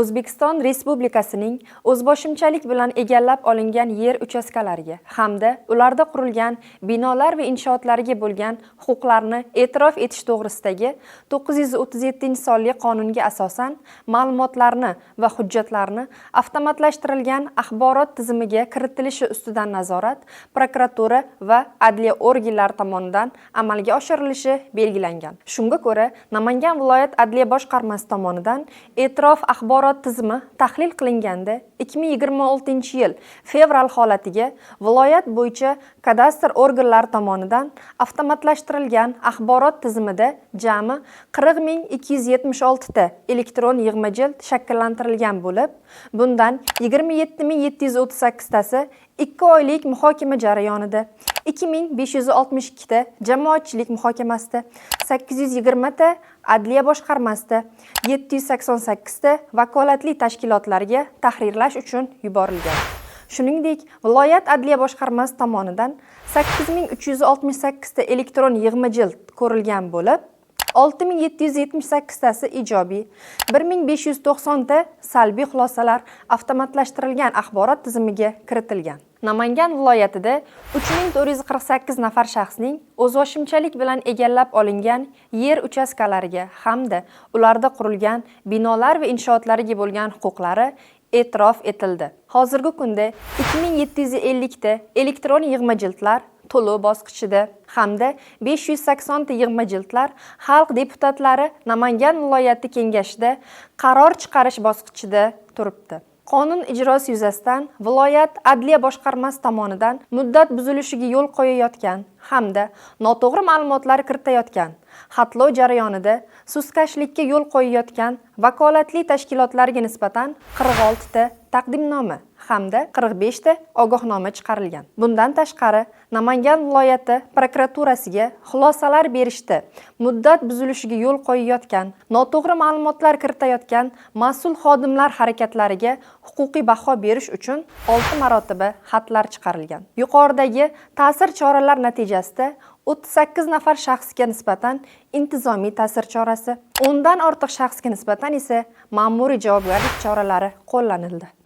O'zbekiston Respublikasining o'zboshimchalik bilan egallab olingan yer uchastkalariga hamda ularda qurilgan binolar va inshootlarga bo'lgan huquqlarni e'tirof etish to'g'risidagi 937-sonli qonunga asosan ma'lumotlarni va hujjatlarni avtomatlashtirilgan axborot tizimiga kiritilishi ustidan nazorat prokuratura va adliya organlari tomonidan amalga oshirilishi belgilangan. Shunga ko'ra, Namangan viloyat adliya boshqarmasi tomonidan e'tirof axborot tizimi tahlil qilinganda 2026-yil fevral holatiga viloyat bo'yicha kadastr organlari tomonidan avtomatlashtirilgan axborot tizimida jami 40 276 ta elektron yig'ma jild shakllantirilgan bo'lib, bundan 27 738 tasi 2 oylik muhokama jarayonida, 2562 ta jamoatchilik muhokamasida, 820 ta adliya boshqarmasida, 788 ta vakolatli tashkilotlarga tahrirlash uchun yuborilgan. Shuningdek, viloyat adliya boshqarmasi tomonidan 8368 ta elektron yig'ma jild ko'rilgan bo'lib, 6778 tasi ijobiy, 1590 ta salbiy xulosalar avtomatlashtirilgan axborot tizimiga kiritilgan. Namangan viloyatida 3448 nafar shaxsning o'zboshimchalik bilan egallab olingan yer uchastkalariga hamda ularda qurilgan binolar va inshootlarga bo'lgan huquqlari e'tirof etildi. Hozirgi kunda 2750 ta elektron yig'ma jildlar to'lov bosqichida hamda 580 ta yig'ma jildlar xalq deputatlari Namangan viloyati kengashida qaror chiqarish bosqichida turibdi. Qonun ijrosi yuzasidan viloyat adliya boshqarmasi tomonidan muddat buzilishiga yo'l qo'yayotgan hamda noto'g'ri ma'lumotlar kiritayotgan, xatlov jarayonida sustkashlikka yo'l qo'yayotgan vakolatli tashkilotlarga nisbatan 46 ta taqdimnoma hamda 45 ta ogohnoma chiqarilgan. Bundan tashqari, Namangan viloyati prokuraturasiga xulosalar berishda muddat buzilishiga yo'l qo'yayotgan, noto'g'ri ma'lumotlar kiritayotgan mas'ul xodimlar harakatlariga huquqiy baho berish uchun 6 marotaba xatlar chiqarilgan. Yuqoridagi ta'sir choralar natijasida 38 nafar shaxsga nisbatan intizomiy ta'sir chorasi, 10 dan ortiq shaxsga nisbatan esa ma'muriy javobgarlik choralari qo'llanildi.